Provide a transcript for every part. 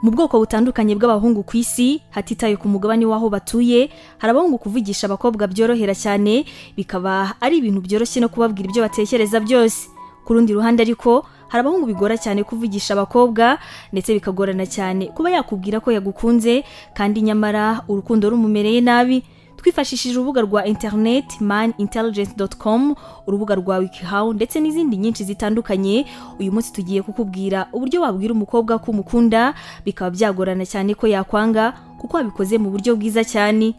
Mu bwoko butandukanye bw'abahungu ku isi, hatitawe ku mugabane w'aho batuye, hari abahungu kuvugisha abakobwa byorohera cyane, bikaba ari ibintu byoroshye no kubabwira ibyo batekereza byose. Ku rundi ruhande ariko, hari abahungu bigora cyane kuvugisha abakobwa, ndetse bikagorana cyane kuba yakubwira ko yagukunze kandi nyamara urukundo rumumereye nabi. Twifashishije urubuga rwa internet manintelligence.com, urubuga rwa WikiHow ndetse n'izindi nyinshi zitandukanye, uyu munsi tugiye kukubwira uburyo wabwira umukobwa ko umukunda bikaba byagorana cyane ko yakwanga, kuko wabikoze mu buryo bwiza cyane.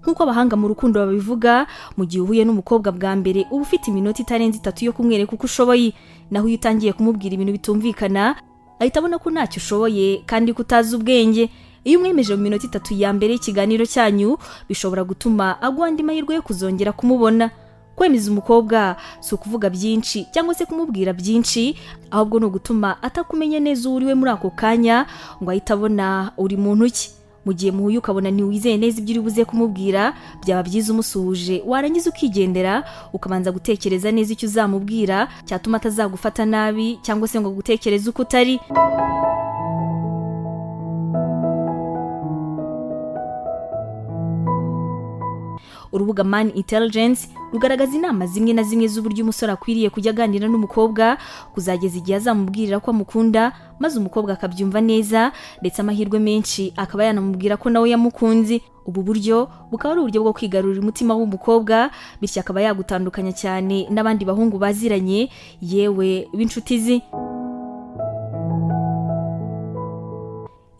Nk'uko abahanga mu rukundo babivuga, mu gihe uhuye n'umukobwa bwa mbere, uba ufite iminota itarenze 3 yo kumwereka uko ushoboye. Naho iyo utangiye kumubwira ibintu bitumvikana, ahita abona ko ntacyo ushoboye kandi ko utazi ubwenge. Iyo umwemeje mu minota 3 ya mbere y'ikiganiro cyanyu, bishobora gutuma aguha andi mahirwe yo kuzongera kumubona. Kwemeza umukobwa si ukuvuga byinshi cyangwa se kumubwira byinshi, ahubwo ni ugutuma atakumenya neza uwo uriwe muri ako kanya ngo ahite abona uri muntu ki. Mu gihe muhuye ukabona ntiwizeye neza ibyo uri buze kumubwira, byaba byiza umusuhuje, warangiza ukigendera, ukabanza gutekereza neza icyo uzamubwira cyatuma atazagufata nabi cyangwa se ngo agutekereze uko utari. Urubuga Man Intelligence rugaragaza inama zimwe na zimwe z'uburyo umusore akwiriye kujya aganira n'umukobwa kuzageza igihe azamubwirira ko amukunda, maze umukobwa akabyumva neza, ndetse amahirwe menshi akaba yanamubwira ko nawe yamukunze. Ubu buryo bukaba ari uburyo bwo kwigarurira umutima w'umukobwa, bityo akaba yagutandukanya cyane n'abandi bahungu baziranye, yewe b'inshuti ze.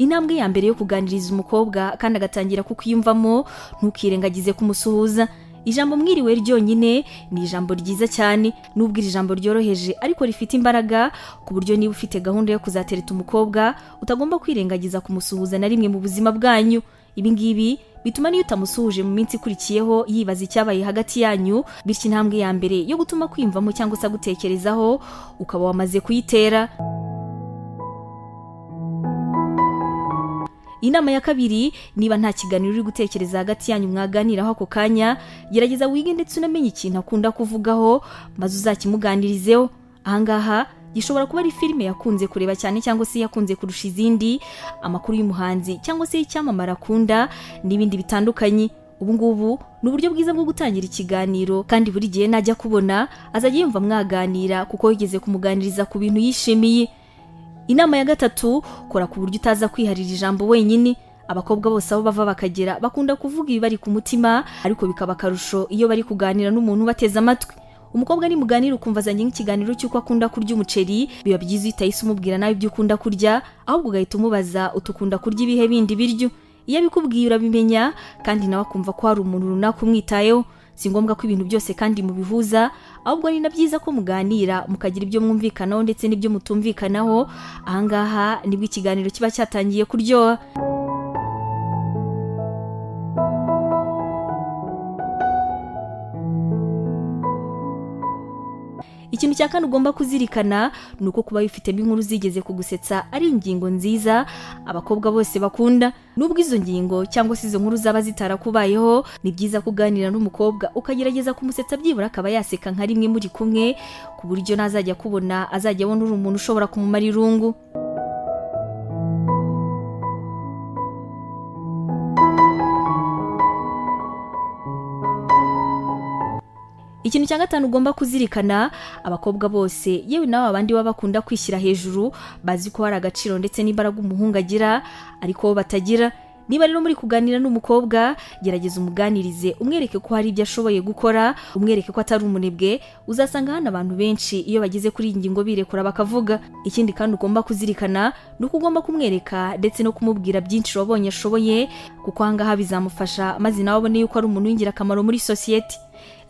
Intambwe ya mbere yo kuganiriza umukobwa kandi agatangira kukwiyumvamo, ntukirengagize kumusuhuza. Ijambo "mwiriwe" ryonyine ni ijambo ryiza cyane, nubwo iri jambo ryoroheje ariko rifite imbaraga, ku buryo niba ufite gahunda yo kuzatereta umukobwa utagomba kwirengagiza kumusuhuza na rimwe mu buzima bwanyu. Ibi ngibi bituma niyo utamusuhuje mu minsi ikurikiyeho yibaza icyabaye hagati yanyu, bityo intambwe ya mbere yo gutuma kwiyumvamo cyangwa se agutekerezaho ukaba wamaze kuyitera. Inama ya kabiri: niba nta kiganiro uri gutekereza hagati yanyu mwaganiraho ako kanya, gerageza wige ndetse unamenye ikintu akunda kuvugaho, maze uzakimuganirizeho. Ahangaha gishobora kuba ari filime yakunze kureba cyane cyangwa se yakunze kurusha izindi, amakuru y'umuhanzi cyangwa se y'icyamamare akunda n'ibindi bitandukanye. Ubu ngubu ni uburyo bwiza bwo gutangira ikiganiro, kandi buri gihe najya kubona azajya yumva mwaganira kuko wigeze kumuganiriza ku bintu yishimiye. Inama ya gatatu: kora ku buryo utaza kwiharira ijambo wenyine. Abakobwa bose aho bava bakagera bakunda kuvuga ibibari ku mutima, ariko bikaba akarusho iyo bari kuganira n'umuntu ubateze amatwi. Umukobwa nimuganira ukumva azanye nk'ikiganiro cy'uko akunda kurya umuceri, biba byiza iyo utahise umubwira nawe ibyo ukunda kurya, ahubwo ugahita umubaza utukunda kurya ibihe bindi biryo. Iyo abikubwiye urabimenya, kandi nawe akumva ko hari umuntu runaka umwitayeho. Si ngombwa ko ibintu byose kandi mubihuza, ahubwo ni na byiza ko muganira mukagira ibyo mwumvikanaho ndetse n'ibyo mutumvikanaho. Ahangaha nibwo ikiganiro kiba cyatangiye kuryoha. Ikintu cya kane ugomba kuzirikana ni uko kuba wifitemo inkuru zigeze kugusetsa ari ingingo nziza abakobwa bose bakunda. Nubwo izo ngingo cyangwa se izo nkuru zaba zitarakubayeho, ni byiza kuganira n'umukobwa ukagerageza kumusetsa, byibura akaba yaseka nka rimwe muri kumwe, ku buryo nazajya kubona azajya abona uri umuntu ushobora kumumara irungu. Ikintu cya gatanu ugomba kuzirikana: abakobwa bose, yewe nawe abandi baba bakunda kwishyira hejuru, bazi ko hari agaciro ndetse n'imbaraga umuhungu agira ariko bo batagira. Niba rero muri kuganira n'umukobwa, gerageza umuganirize, umwereke ko hari ibyo ashoboye gukora, umwereke ko atari umunebwe. Uzasanga hano abantu benshi iyo bageze kuri iyi ngingo birekura bakavuga. Ikindi kandi ugomba kuzirikana ni uko ugomba kumwereka ndetse no kumubwira byinshi wabonye ashoboye, kuko ahangaha bizamufasha maze nawe abone yuko ari umuntu w'ingirakamaro muri sosiyete.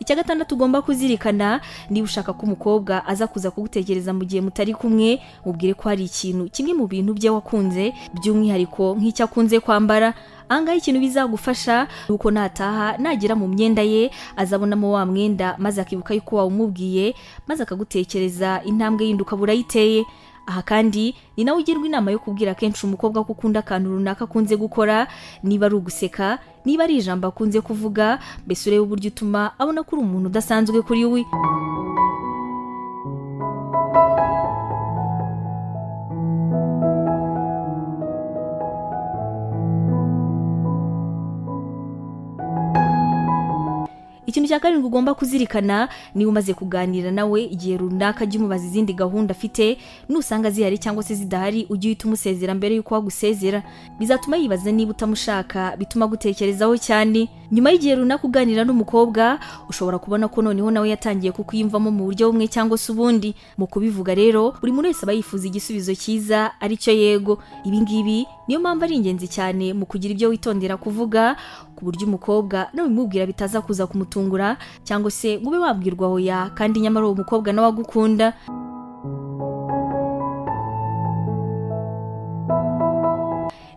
Icya gatandatu ugomba kuzirikana: niba ushaka ko umukobwa aza kuza kugutekereza mu gihe mutari kumwe, mubwire ko hari ikintu kimwe mu bintu bye wakunze, by'umwihariko nk'icyo akunze kwambara. Ahangaha ikintu bizagufasha ni uko nataha nagera mu myenda ye azabonamo wa mwenda, maze akibuka yuko wawumubwiye, maze akagutekereza. Intambwe yindi ukaba urayiteye. Aha kandi ni nawe ugirwa inama yo kubwira kenshi umukobwa ko ukunda akantu runaka akunze gukora, niba ari uguseka, niba ari ijambo akunze kuvuga, mbese urebe uburyo utuma abona ko uri umuntu udasanzwe kuri we. Ikintu cya karindwi ugomba kuzirikana, niba umaze kuganira nawe igihe runaka, jya umubaza izindi gahunda afite. Nusanga zihari cyangwa se zidahari, ujye uhita umusezera mbere y'uko wagusezera. Bizatuma yibaza niba utamushaka, bituma agutekerezaho cyane. Nyuma y'igihe runaka uganira n'umukobwa, ushobora kubona ko noneho nawe yatangiye kukwiyumvamo mu buryo bumwe cyangwa se ubundi. Mu kubivuga rero, buri muntu wese aba yifuza igisubizo cyiza, aricyo yego. Ibi ngibi niyo mpamvu ari ingenzi cyane mu kugira ibyo witondera kuvuga, ku buryo umukobwa nubimubwira bitaza kuza kumutungura, cyangwa se ngo ube wabwirwa oya kandi nyamara uwo mukobwa nawe agukunda.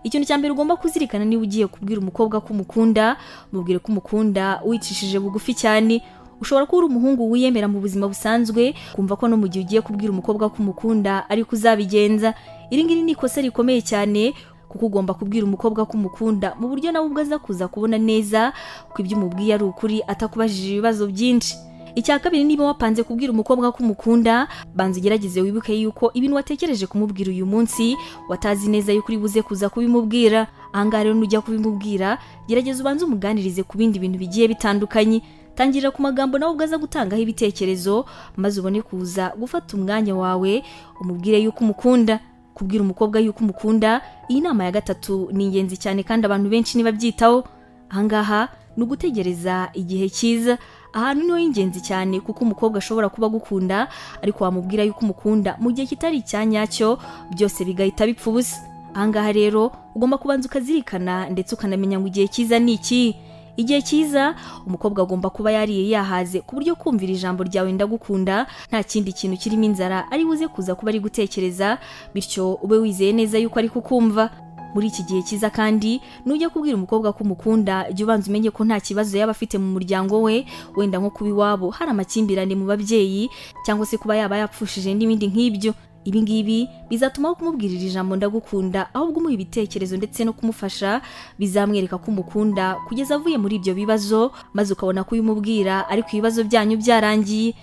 Ikintu cya mbere ugomba kuzirikana, niba ugiye kubwira umukobwa ko umukunda, mubwire ko umukunda wicishije bugufi cyane. Ushobora kuba uri umuhungu wiyemera mu buzima busanzwe, kumva ko no mu gihe ugiye kubwira umukobwa ko umukunda ariko uzabigenza. Iri ngiri ni ikosa rikomeye cyane, kuko ugomba kubwira umukobwa ko umukunda mu buryo nawe ubwo aza kuza kubona neza ko ibyo umubwiye ari ukuri, atakubajije ibibazo byinshi. Icya kabiri, niba wapanze kubwira umukobwa ko umukunda, banza ugerageze wibuke yuko ibintu watekereje kumubwira uyu munsi watazi neza yuko uri buze kuza kubimubwira. Ahangaha rero nujya kubimubwira, gerageza ubanze umuganirize ku bindi bintu bigiye bitandukanye. Tangirira ku magambo nawe ubwo aza gutangaho ibitekerezo, maze ubone kuza gufata umwanya wawe umubwire yuko umukunda. Kubwira umukobwa yuko umukunda, iyi nama ya gatatu ni ingenzi cyane kandi abantu benshi ntibabyitaho. Ahangaha ni ugutegereza igihe cyiza. Ahantu niho y'ingenzi cyane, kuko umukobwa ashobora kuba agukunda, ariko wamubwira yuko umukunda mu gihe kitari icya nyacyo, byose bigahita bipfa ubusa. Ahangaha rero ugomba kubanza ukazirikana ndetse ukanamenya ngo igihe cyiza ni iki. Igihe cyiza, umukobwa agomba kuba yariye yahaze, ku buryo kumvira ijambo ryawe ndagukunda nta kindi kintu kirimo inzara ari buze kuza kuba ari gutekereza, bityo ube wizeye neza yuko ari kukumva. Muri iki gihe cyiza kandi, nujya kubwira umukobwa ko umukunda, jya ubanza umenye ko nta kibazo yaba afite mu muryango we, wenda nko kuba iwabo hari amakimbirane mu babyeyi, cyangwa se kuba yaba yapfushije n'ibindi nk'ibyo. Ibi ngibi bizatuma aho kumubwirira ijambo ndagukunda, ahubwo umuha ibitekerezo ndetse no kumufasha bizamwereka ko umukunda kugeza avuye muri ibyo bibazo, maze ukabona ko ubimubwira ariko ibibazo byanyu byarangiye.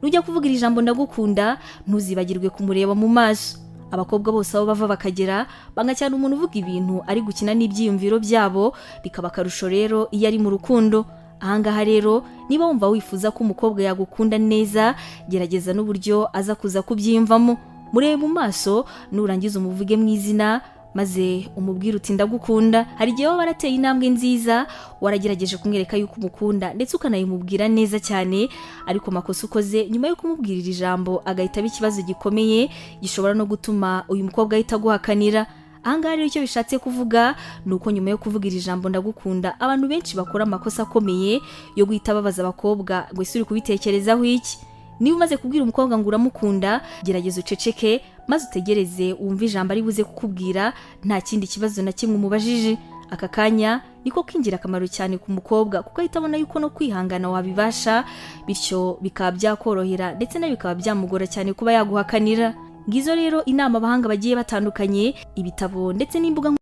Nujya kuvuga ijambo ndagukunda, ntuzibagirwe kumureba mu maso. Abakobwa bose aho bava bakagera banga cyane umuntu uvuga ibintu ari gukina n'ibyiyumviro byabo, bikaba akarusho rero iyo ari mu rukundo. Ahangaha rero, niba wumva wifuza ko umukobwa yagukunda neza, gerageza n'uburyo aza kuza kubyiyumvamo. Murebe mu maso, nurangiza umuvuge mu izina, maze umubwire uti ndagukunda. Hari igihe waba warateye intambwe nziza, waragerageje kumwereka yuko umukunda ndetse ukanayimubwira neza cyane, ariko amakosa ukoze nyuma yo kumubwirira ijambo agahita aba ikibazo gikomeye gishobora no gutuma uyu mukobwa ahita aguhakanira. Ahangaha rero icyo bishatse kuvuga ni uko nyuma yo kuvuga iri jambo ndagukunda, abantu benshi bakora amakosa akomeye yo guhita babaza abakobwa ngo ese uri kubitekerezaho iki? Niba umaze kubwira umukobwa ngo uramukunda, gerageza uceceke maze utegereze wumve ijambo ari buze kukubwira, nta kindi kibazo na kimwe umubajije. Aka kanya niko k'ingirakamaro cyane ku mukobwa, kuko ahita abona yuko no kwihangana wabibasha, bityo bikaba byakorohera ndetse nawe bikaba byamugora cyane kuba yaguhakanira. Ngizo rero inama abahanga bagiye batandukanye, ibitabo ndetse n'imbuga